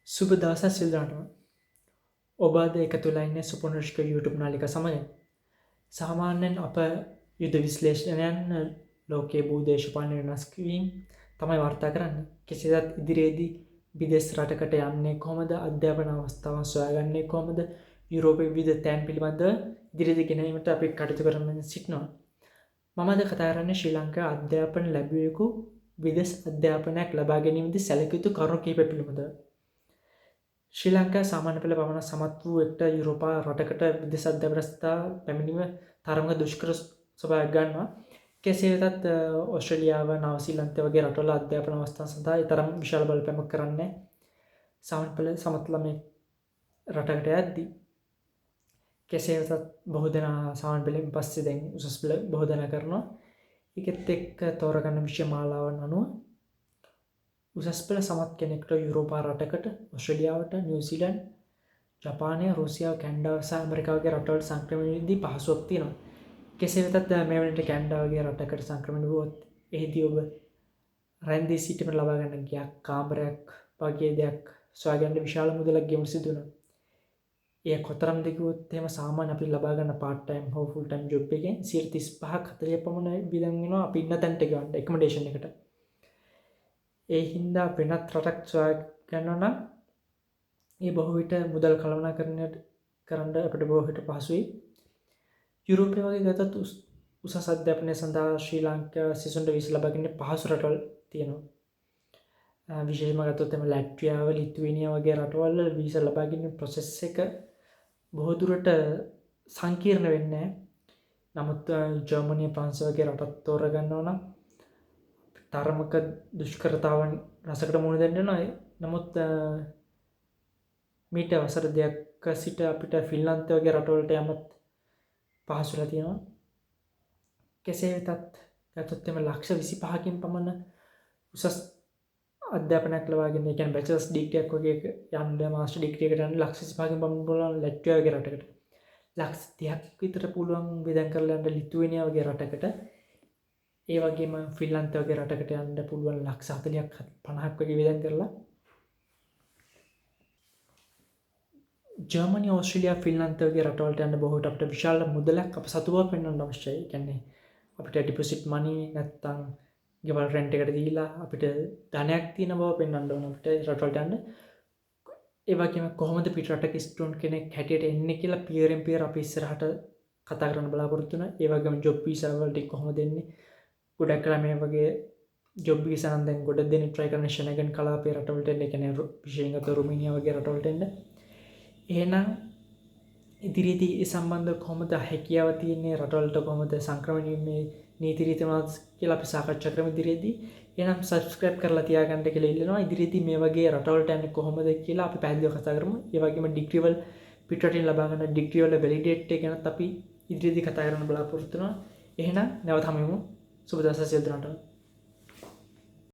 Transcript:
සුබ දවසක් සියලු දෙනාටම. ඔබ අද එකතු වෙලා ඉන්නේ සුපුනර්ෂික YouTube නාලිකා සමග. සාමාන්‍යයෙන් අප යුද විශ්ලේෂණයන් ලෝකයේ භූ දේශපාලන වෙනස් වීම් තමයි වාර්තා කරන්නේ. කෙසේදත් ඉදිරියේදී විදේශ රටකට යන්නේ කොහොමද, අධ්‍යාපන අවස්ථාවන් සොයාගන්නේ කොහොමද, යුරෝපයේ විවිධ තැන් පිළිබඳව ඉදිරියේදී ගෙනීමට අපි කටයුතු කරමින් සිටිනවා. මම අද කතා කරන්නේ ශ්‍රී ලංකාවේ අධ්‍යාපන ලැබියෙකු විදේශ අධ්‍යාපනයක් ලබා ගැනීමේදී සැලකිය යුතු කරුණු කිහිපය පිළිබඳව. ශ්‍රී ලංකා සාමාන්‍ය පෙළ පමණ සමත් වූ එක්ට යුරෝපා රටකට විදේශ අධ්‍යාපන සඳහා පැමිණීම තරමක දුෂ්කර ස්වභාවයක් ගන්නවා. කෙසේ වෙතත් ඕස්ට්‍රේලියාව, නවසීලන්තය වගේ රටවල අධ්‍යාපන අවස්ථා සඳහා ඒ තරම් විශාල බලපෑමක් කරන්නේ නැහැ. සාමාන්‍ය පෙළ සමත් ළමයෙක් රටකට යද්දී. කෙසේ වෙතත් බොහෝ දෙනා සාමාන්‍ය පෙළෙන් පස්සේ දැන් උසස් පෙළ බොහෝ දෙනා කරනවා. ඒකෙත් එක්ක තෝරගන්න විෂය මාලාවන් අනුව උසස් පෙළ සමත් කෙනෙක්ට යුරෝපා රටකට, ඕස්ට්‍රේලියාවට, නිව්සීලන්ත, ජපානය, රුසියාව, කැනඩාව සහ ඇමරිකාව වගේ රටවලට සංක්‍රමණය වීමේදී පහසුවක් තියෙනවා. කෙසේ වෙතත් මේ වෙනකොට කැනඩාව වගේ රටකට සංක්‍රමණය වුවොත් එහිදී ඔබ රැඳී සිටීමට ලබා ගන්න ගයක්, කාමරයක් වගේ දෙයක් සොයාගන්න විශාල මුදලක් ගෙවන්න සිදු වෙනවා. එය කොතරම්ද කිව්වොත් එහෙම සාමාන්‍ය අපි ලබා ගන්න පාර්ට් ටයිම් හෝ ෆුල් ටයිම් ජොබ් එකෙන් 35ක් 40ක් පමණ වියදම් වෙනවා අපි ඉන්න තැනට ගෙවන්න ඇකොමඩේෂන් එකට. ඒ හින්දා වෙනත් රටක් සොයා ගන්නවා නම් ඒ බොහෝ විට මුදල් කළමනාකරණය කරන්න අපිට බොහෝ විට පහසුයි. යුරෝපය වගේ ගතත් උසස් අධ්‍යාපනය සඳහා ශ්‍රී ලංකා සිසුන්ට වීසා ලබා ගැනීම පහසු රටවල් තියෙනවා. විශේෂයෙන්ම ගත්තොත් එම ලැට්වියාව, ලිතුවේනියා වගේ රටවල් වල වීසා ලබා ගැනීම ප්‍රොසෙස් එක බොහෝ දුරට සංකීර්ණ වෙන්නේ නැහැ. නමුත් ජර්මනිය, ප්‍රංශ වගේ රටක් තෝරගන්නවා නම් තරමක දුෂ්කරතාවන් රසකට මුහුණ දෙන්න වෙනවා. නමුත් මීට වසර දෙකක් සිට අපිට ෆින්ලන්තය වගේ රටවලට යමත් පහසු වෙලා තියෙනවා. කෙසේ වෙතත් ගත්තොත් එම ලක්ෂ 25කින් පමණ උසස් අධ්‍යාපනයක් ලබාගෙන, ඒ කියන්නේ බැචලර්ස් ඩිග්‍රියක් වගේ යන්න, මාස්ටර් ඩිග්‍රී එකට යන්න ලක්ෂ 25කින් පමණ පුළුවන් ලැට්වියා වගේ රටකට. ලක්ෂ 30ක් විතර පුළුවන් වියදම් කරලා යන්න ලිතුවේනියා වගේ රටකට. ඒ වගේම ෆින්ලන්තය වගේ රටකට යන්න පුළුවන් ලක්ෂ 40ක් 50ක් වගේ වියදම් කරලා. ජර්මනි, ඕස්ට්‍රේලියා, ෆින්ලන්තය වගේ රටවලට යන්න බොහෝ විට අපිට විශාල මුදලක් අප සතු බව පෙන්වන්න අවශ්‍යයි. ඒ කියන්නේ අපිට ඩිපොසිට් මනි නැත්තම් ගෙවල් රෙන්ට් එකට දීලා අපිට ධනයක් තියෙන බව පෙන්වන්න ඕන අපිට රටවලට යන්න. ඒ වගේම කොහොමද පිට රටක ස්ටුඩන්ට් කෙනෙක් හැටියට එන්නේ කියලා පියවරෙන් පියවර අපි ඉස්සරහට කතා කරන්න බලාපොරොත්තු වෙනවා. ඒ වගේම ජොබ් වීසා වලට කොහොමද එන්නේ? ගොඩක් වෙලා මේ වගේ ජොබ් වීසා නම් දැන් ගොඩක් දෙනෙක් ට්‍රයි කරන ෂෙනගන් කලාපයේ රටවලට එන්න. ඒ කියන්නේ විශේෂයෙන් ගත්තොත් රුමේනියා වගේ රටවලට එන්න. එහෙනම් ඉදිරියේදී ඒ සම්බන්ධව කොහොමද හැකියාව තියෙන්නේ, රටවලට කොහොමද සංක්‍රමණය වීමේ නීති රීති මොනවද කියලා අපි සාකච්ඡා කරමු ඉදිරියේදී. එහෙනම් සබ්ස්ක්‍රයිබ් කරලා තියාගන්න කියලා ඉල්ලනවා. ඉදිරියේදී මේ වගේ රටවලට යන්නේ කොහොමද කියලා අපි පැහැදිලිව කතා කරමු. ඒ වගේම ඩිග්‍රී වල පිටරටින් ලබා ගන්න ඩිග්‍රී වල වැලිඩේට් එක ගැනත් අපි ඉදිරියේදී කතා කරන්න බලාපොරොත්තු වෙනවා. එහෙනම් නැවත හමු වෙමු. සුබ දවසක් සියලු දෙනාටම.